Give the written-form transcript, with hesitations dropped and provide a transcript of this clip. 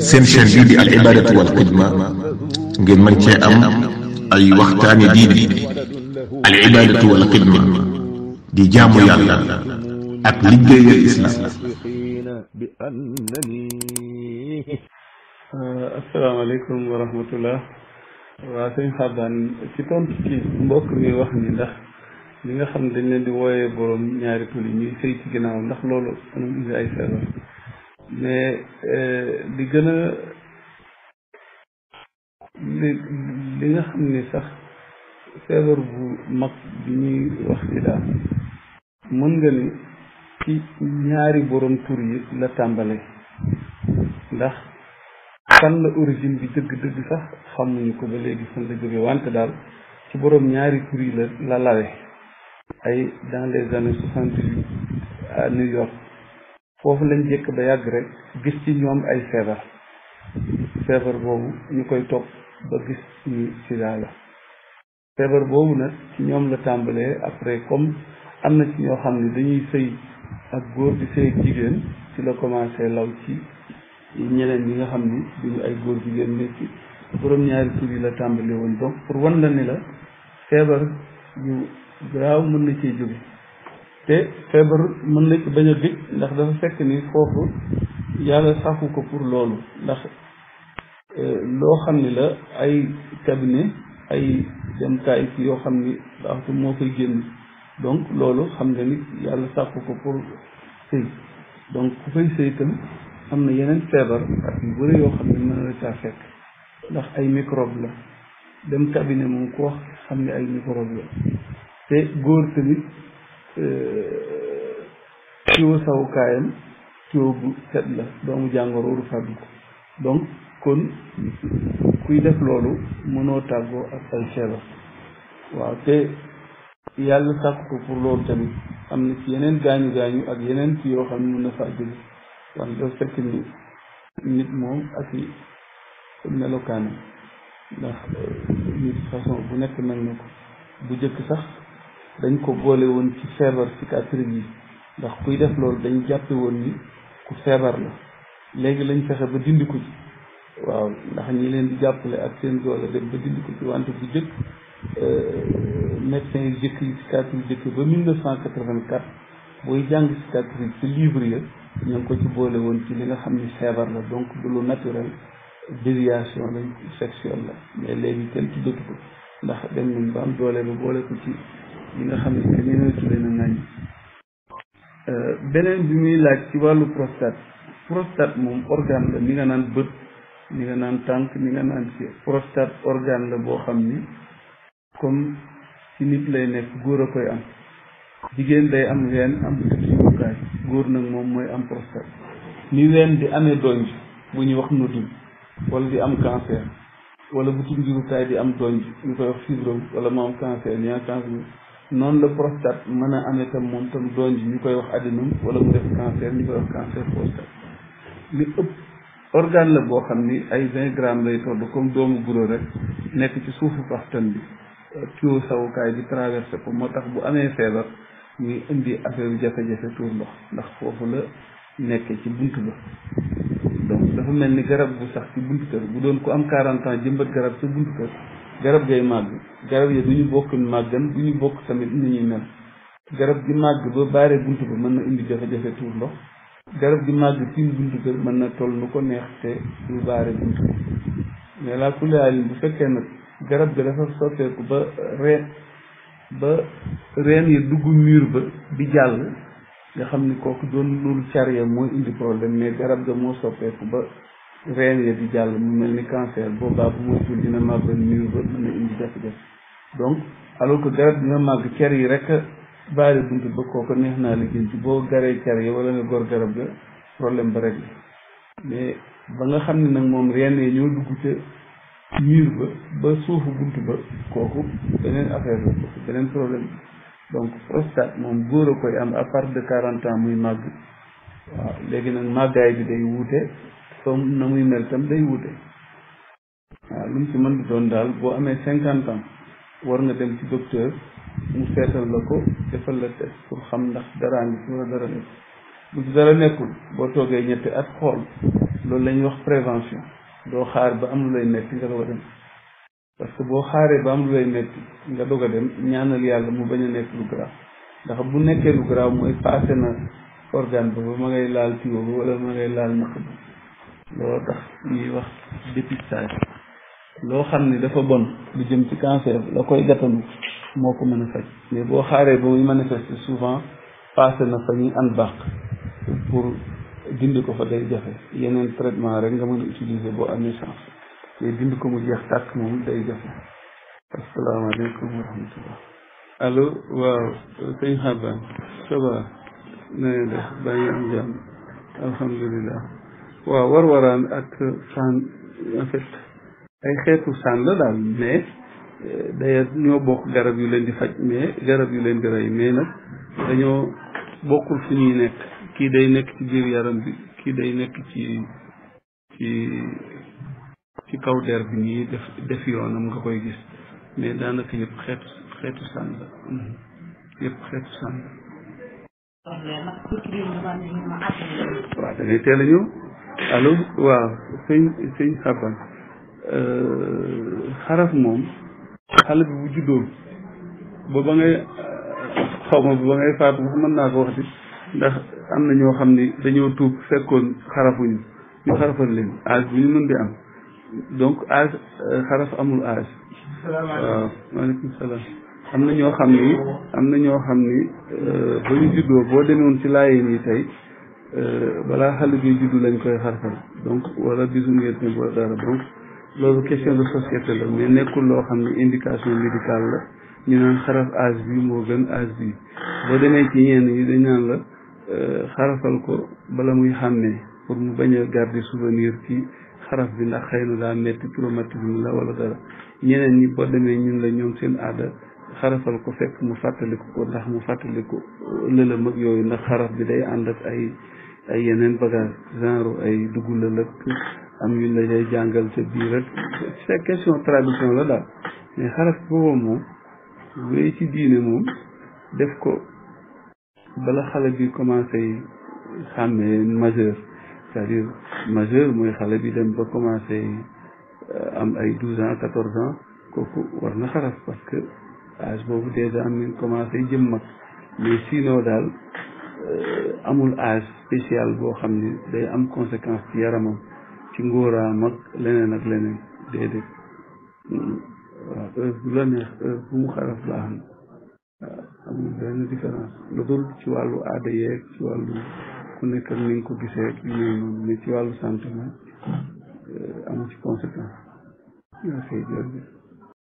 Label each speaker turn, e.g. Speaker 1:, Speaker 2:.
Speaker 1: seen chaîne bii di al ibadatu wal xidma ngeen mën cee am ay waxtaani diine al ibadatu wal xidma di jaamu yàlla ak liggéeyal islam.
Speaker 2: asalaamaaleykum wa rahmatullah. waa sëñ Xaban ci tontu ci mbokk mi wax ni ndax li nga xam ne dañ leen di wooyee borom ñaari tur yi ñuy sëy ci ginnaaw ndax loolu anam indi ay feebar mais li gën a li nga xam ni sax feebar bu mag bi ñuy wax ci daal mën nga ni ci ñaari borom tur yi la tàmbale ndax fan la origine bi dëgg-dëgg sax xamuñu ko ba léegi fan la jóge wante daal ci borom ñaari tur yi la lawe ay dans les années 68 à New York foofu lañ jëkk ba yàgg rek gis ci ñoom ay feebar boobu ñu koy topp ba gis ni sida la feebar boobu nag ci ñoom la tàmbalee après comme am na ci ñoo xam ne dañuy sëy ak góor di sëy ak jigéen ci la commencé law ci ñeneen ñi nga xam ni duñu ay góor jigéen mais ci borom ñaari tur yi la tàmbalee woon donc pour wan la ni la feebar yu garaaw mën na cee jóge te feebar mën na ci bañ a gëj ndax dafa fekk ni foofu yàlla sàkku ko pour loolu ndax loo xam ni la ay cabinet ay demkaay ci yoo xam ni waxtu moo koy génn donc loolu xam nga ni yàlla sàkku ko pour sëy donc ku fay sëy itam am na yeneen feebar ak yu bëri yoo xam ne mën na caa fekk ndax ay microbe la dem cabinet moom ku wax xam ne ay microbe la te góor tamit ciwo sawukaayam ciwo bu set la doomu jàngoro du fàddu ko donc kon kuy def loolu mënoo tàggoo ak ay feebar waaw te yàlla sàkk ko pour loolu tamit am na ci yeneen gaañu ak yeneen ci yoo xam ne mën na faa jóge wax doo fekk ni nit moom ak i melokaanam ndax nit façon bu nekk mel na ko bu jëkk sax dañ ko boole woon ci feebar psychiatrique yi ndax kuy def loolu dañ jàppe woon ni ku feebar la léegi lañ fexe ba dindi ko ci waaw ndax ñi leen di jàppale ak seen doole dem ba dindi ko ci wante bu jëkk médecins yi jëkk yi psychiatrie jëkk ba 1984 booy jàng psychiatrie ci livre ya ñu ngi ko ci boole woon ci li nga xam ni feebar la donc du lu naturel déviation lañ sexuelle la mais léegi kenn tuddatu ko ndax dem nañ ba am doole ba boole ko ci li nga xam ne que ñeneen leen a ŋàññ beneen bi muy laaj ci wàllu prostate moom organe la ni nga naan bët ni nga naan tànk ni nga naan ci prostate organe la boo xam ni comme ci nit lay nekk góor a koy am jigéen day am ween am jurukaay góor nag moom mooy am prostate ni ween di amee donj bu ñuy wax nodule wala di am cancer wala bu tudd jurukaay di am donj ñu koy wax fibrome wala mu am cancer ñu am cancer noonu la prostate mën a amee tam moom tam donj ñu koy wax adénome wala mu def cancer ñu koy wax cancer prostate li ëpp organe la boo xam ni ay 20 grammes lay toll comme doomu guro rek nekk ci suufu paftan bi tuyau sawukaay bi traversé ko moo tax bu amee feebar muy indi affaire jafe-jafe tuur ndox ndax foofu la nekkee ci buntu ba donc dafa mel ni garab bu sax ci buntu kër bu doon ko am 40 ans jëmbat garab ci buntu kër garab gay màgg garab yi du ñu bokk màggan du ñu bokk tamit ni ñuy mel garab gi màgg ba baaree buntu ba mën na indi jafe-jafe tuur ndox garab gi màgg ci buntu kër mën na toll nu ko neex te du baare buntu mais la kuleyaalin bu fekkee nag garab ga dafa soppeeku ba reen yi dugg mur ba di jàll nga xam ni kooku doon loolu charia mooy indi problème mais garab ga moo soppeeku ba reen ya di jàll mu mel ni cancer boobaa bu muy tul dina màgg mur ba mën na indi jafe-jafe donc alors que garab dina màgg cer yi rek baari bunt ba kooku neex naa liggéey ci boo garee cer yi wala nga gor garab ga problème ba rek mais ba nga xam ne nag moom reen yi ñoo dugg ca mur ba suufu buntu ba kooku beneen affaire la kooku beneen problème donc prostate moom góor a koy am à partir de 40 ans muy màgg waaw léegi nag màggaay bi day wuute comme na muy mel tam day wuute waaw lu mu ci mën di doon daal boo amee 50 ans war nga dem ci docteur mu seetal la ko defal la test pour xam ndax daraa ngi ci wala dara nekk bu ci dara nekkul boo toogee ñetti at xool loolu la ñuy wax prévention doo xaar ba am lu lay metti nga doog a dem parce que boo xaaree ba am lu lay metti nga doog a dem ñaanal yàlla mu bañ a nekk lu grave ndax bu nekkee lu grave mooy passé na organe ba ma ngay laal tuyau ba wala ma ngay laal naq ba loolu tax ñuy wax dépistage loo xam ni dafa bon lu jëm ci cancer la koy gàttanu moo ko mën a faj mais boo xaaree ba muy manifester souvent passé na fa ñuy an bàq pour dindi ko fa day jafe yeneen traitement rek nga mën a utiliser boo amee chance mais dindi ko mu jeex tàkk moom day jafe asalaamaaleykum wa rahmatullah allo waaw sëñ Xaban ça va na ngeen def baa ngi am jàmm alhamdulilah waaw war-waraan ak saan en fait ay xeetu saan la daal mais d'ailleurs ñoo bokk garab yu leen di faj mais garab yu leen di rey mais nag dañoo bokkul fu ñuy nekk kii day nekk ci biir yaram bi kii day nekk ci kaw der bi nii def yoonam nga koy gis mais daanaka yëpp xeetu saan la yëpp xeetu saan la waaw da ngay teel a ñëw allo waaw sëñ Xaban xaraf moom xale bi bu juddoo ba ngay xaw ma ba ngay faatu mën naa ko wax di ndax am na ñoo xam ni dañoo tuub fekkoon xarafuñu ñu xarafal leen âge bi ñu mën di am donc âge xaraf amul âge waaw maaleykum salaam am na ñoo xam ni ba ñu juddoo boo demoon ci laayeen yi tey balaa xale bi juddu lañ koy xarafal donc wala bisu ngeen ne boo dara donc loolu question de société la mais nekkul loo xam ne indication médicale la ñu naan xaraf âge bi moo gën âge bi boo demee ci ñenn ñi dañ naan la xarafal ko bala muy xàmmee pour mu bañ a garder souvenir ci xaraf bi ndax xëy na daa metti traumatisme la wala dara ñeneen ñi boo demee ñun la ñoom seen aada xarafal ko fekk mu fàttaliku ko ndax mu fàttaliku lëlëm ak yooyu ndax xaraf bi day ànd ak ay yeneen bagage genre ay dugg lëlëk am yu la lay jàngal sa biir rek c'est question tradition la daal mais xaraf boobu moom wéy ci diine moom def ko bala xale bi commencé xàmmee majeur c'est-à-dire majeur mooy xale bi dem ba commencé am ay 12 ans 14 ans kooku war na xaraf parce que âge boobu déjà am nañ commencé jëm mag mais sinon daal amul âge spécial boo xam ni day am conséquence ci yaramam ci ngóoraam ak leneen déedéet waaw heure bu la neex heure bu mu xaraf baax na waaw amul benn différence lu dul ci wàllu aada yeeg ci wàllu ku nekk ak ni nga ko gisee ak yu mel noonu mais ci wàllu santé moom amul ci conséquence.